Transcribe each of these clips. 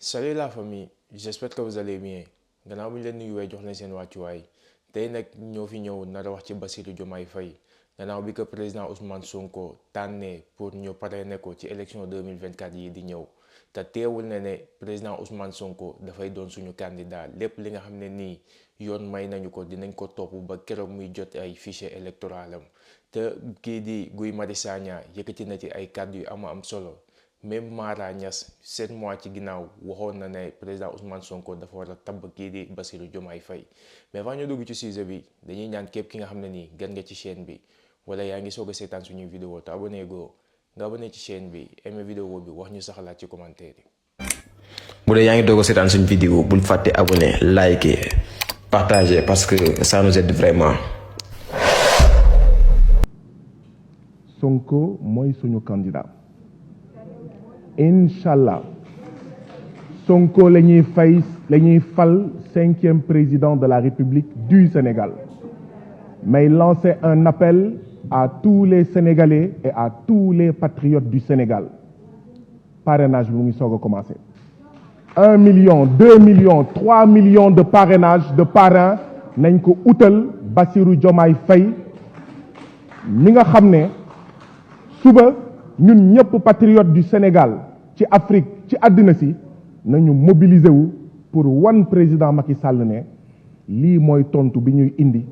Salut la famille, j'espère que vous allez bien. Gannaaw bi ñu leen nuyuwee jox leen seen wàccuwaay tey nag ñoo fi ñëw nar a wax ci Bassirou Diomaye Faye gannaaw bi ko président Ousmane Sonko tànnee pour ñu parrainer ko ci élection 2024 yi di ñëw te teewul ne président Ousmane Sonko dafay doon suñu candidat lépp li nga xam ne nii yoon may nañu ko dinañ ko topp ba keroog muy jot ay fichier électoral am te kii di Guy Marius Sagna yëkkati na ci ay kàddu yu am solo. Même Mara Niass 7 mois ci ginnaaw waxoon na ne président Ousmane Sonko dafa war a tabb kii di Bassirou Diomaye Faye mais avant ñu dugg ci sujet bi dañuy ñaan képp ki nga xam ne nii gan nga ci chaîne bi wala yaa ngi soog a seetaan suñuy vidéo te abonné go nga abonné ci chaîne bi aimé vidéo bi wax ñu sa xalaat ci commentaire yi. bu dee yaa ngi doog a seetaan suñu vidéo bul fàtte abonné liker partager parce que ça nous aide vraiment. Sonko mooy suñu candidat. Inch'Allah Sonko la ñuy fal 5e président de la République du Sénégal. Mais lancer un appel à tous les Sénégalais et à tous les patriotes du Sénégal. Parrainage bi mu ngi soog a commencer. 1 million 2 millions 3 millions de parrainage de parrain nañ ko utal Bassirou Diomaye Faye ñi nga xam ne suba ñun ñëpp patriotes du Sénégal ci Afrique ci àddina si nañu mobiliser wu pour wan président Macky Sall ne lii mooy tontu bi ñuy indi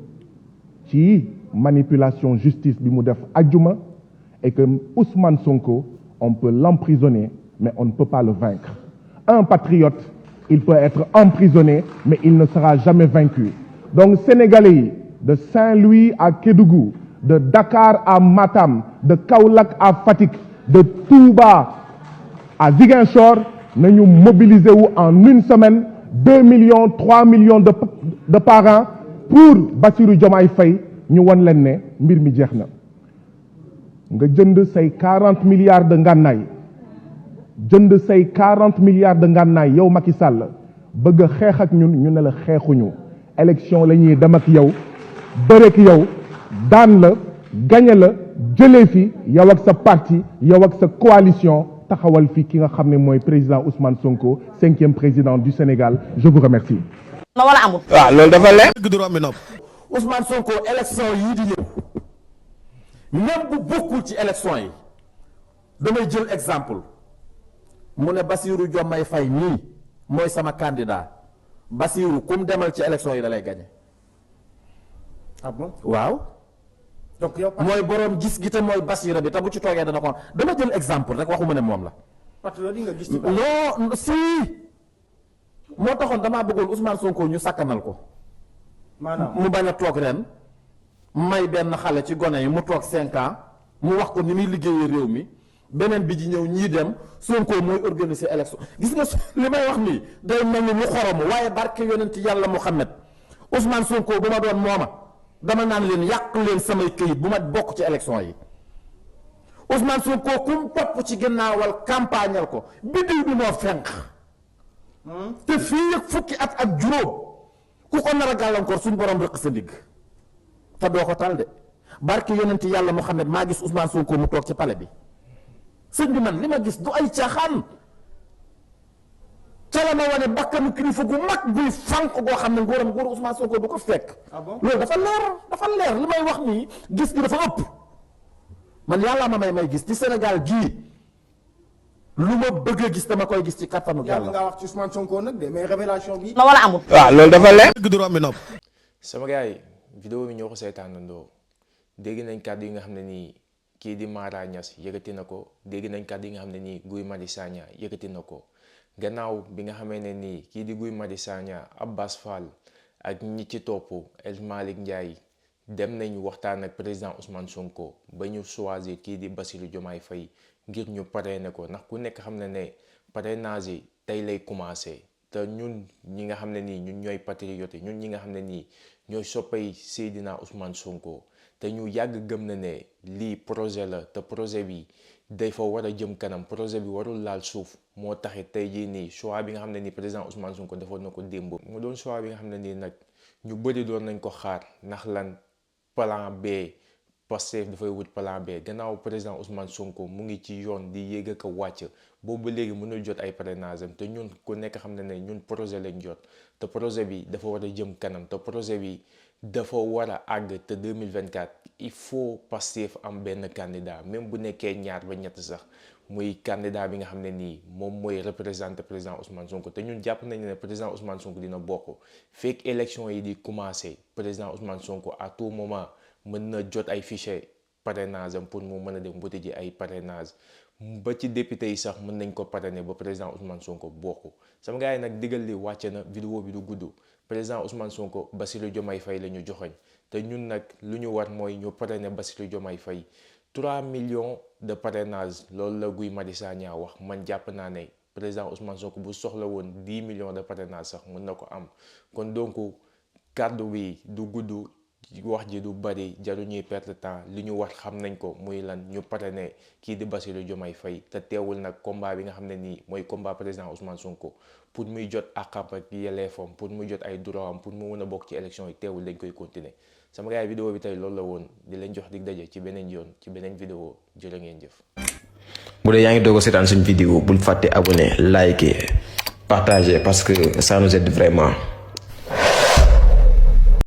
ci manipulation justice bi mu def ajjuma et que Ousmane Sonko on peut l'emprisonner mais on ne peut pas le vaincre. Un patriote, il peut être emprisonné mais il ne sera jamais vaincu. Donc Sénégalais yi de Saint-Louis à Kédougou, de Dakar à Matam, de Kaolack à Fatick, de Touba à Ziguinchor nañu mobiliser wu en une semaine 2 millions 3 millions de parrains pour Bassirou Diomaye Faye ñu won leen ne mbir mi jeex na nga jënd say 40 milliards de ngànnaay jënd say 40 milliards de ngànnaay yow Macky Sall bëgg a xeex ak ñun ñu ne la xeexuñu élection la ñuy dem ak yow bëreek yow daan la gañe la jëlee fi yow ak sa parti yow ak sa coalition taxawal fi ki nga xam ne mooy président Ousmane Sonko 5e président du Sénégal je vous remercie. na wala amul. waaw loolu dafa leer. Ousmane Sonko élection yii di ñëw même bu bokkul ci élection yi damay jël exemple mu ne Bassirou Diomaye Faye nii mooy sama candidat Bassirou kum demal ci élection yi da lay gagné. Ah bon? waaw. Donc yow mooy borom gis gi te mooy Bassirou bi te bu ci toogee dana ko dama jël exemple rek waxuma ne moom la. patriote yi nga gis ci non si moo taxoon damaa bëggoon Ousmane Sonko ñu sakkanal ko. maanaam mu bañ a toog ren may benn xale ci gone yi mu toog 5 ans mu wax ko ni muy liggéeyee réew mi beneen bi ji ñëw ñii dem Sonko mooy organiser élection gis nga li may wax nii day mel ni lu xoromu waaye barke yonent yàlla Muhammad Ousmane Sonko bu ma doon mooma dama naan leen yàq leen samay këyit bu ma bokk ci élection yi Ousmane Sonko kum topp ci ginnaawal campagnal ko biddiw bi moo fenq te fii ak fukki at ak juróom ku ko nar a gàllankoor suñu borom rëq sa ndigg te doo ko tal de barke yonent yàlla Muhammad maa gis Ousmane Sonko mu toog ci palais bi sëñ bi man li ma gis du ay caaxaan ca la ma wane bakkanu kilifa gu mag buy fànq goo xam ne nguuru Ousmane Sonko du ko fekk. Ah bon? loolu dafa leer li may wax nii gis gi dafa ëpp man yàlla ma may gis ci Sénégal gii lu ma bëgg a gis dama koy gis ci kattanu yàlla yàlla. nga wax ci Ousmane Sonko nag de mais révélation bi. na wala amul. waaw loolu dafa leer. sama gars yi vidéo bi ñoo ko seetaanandoo dégg nañ kàddu yi nga xam ne nii kii di Mara Niass yëkkati na ko dégg nañ kàddu yi nga xam ne nii Guy Marius Sagna yëkkati na ko gannaaw bi nga xamee ne nii kii di Guy Marius Sagna Abbas Fall ak ñi ci topp El Malick Ndiaye dem nañu waxtaan ak président Ousmane Sonko ba ñu choisir kii di Bassirou Diomaye Faye ngir ñu parrainer ko ndax ku nekk xam na ne parrainage yi tey lay commencé te ñun ñi nga xam ne nii ñun ñooy patriote ñun ñi nga xam ne nii ñooy soppay Seydina Ousmane Sonko te ñu yàgg gëm na ne lii projet la te projet bi day fa war a jëm kanam projet bi warul laal suuf moo taxit tey jii nii choix bi nga xam ne nii président Ousmane Sonko defoon na ko démb mu doon choix bi nga xam ne nii nag ñu bëri doon nañ ko xaar ndax lan plan B Pastef dafay wut plan B gannaaw président Ousmane Sonko mu ngi ci yoon di yéeg ak a wàcc boobu ba léegi mënul jot ay parrainage am te ñun ku nekk xam ne ñun projet lañ jot te projet bi dafa war a jëm kanam te projet bi dafa war a àgg te 2024 il faut Pastef am benn candidat même bu nekkee ñaar ba ñett sax muy candidat bi nga xam ne nii moom mooy représenter président Ousmane Sonko te ñun jàpp nañu ne président Ousmane Sonko dina bokk fekk élection yi di commencer président Ousmane Sonko à tout moment mën na jot ay fichier parrainage am pour mu mën a dem voter ji ay parrainage ba ci député yi sax mën nañ ko parrainer ba président Ousmane Sonko bokk sama gars yi nag digal li wàcce na vidéo bi du gudd président Ousmane Sonko Bassirou Diomaye Faye la ñu joxoñ te ñun nag lu ñu war mooy ñu parrainer Bassirou Diomaye Faye 3 millions de parrainage loolu la Guy Marius Sagna wax man jàpp naa ne président Ousmane Sonko bu soxla woon 10 millions de parrainage sax mën na ko am kon donc kàddu bi du gudd wax ji du bari jaru ñuy perte temps li ñu war xam nañ ko muy lan ñu parrainer kii di Bassirou Diomaye Faye te teewul nag combat bi nga xam ne nii mooy combat président Ousmane Sonko pour muy jot àqam ak yelleefam pour muy jot ay droit am pour mu mën a bokk ci élection yi teewul dañ koy continuer sama gars yi vidéo bi tey loolu la woon di leen jox dig daje ci beneen yoon ci beneen vidéo jërë ngeen jëf. bu dee yaa ngi doog a seetaan suñ vidéo bul fàtte abonné liker partager parce que ça nous aide vraiment.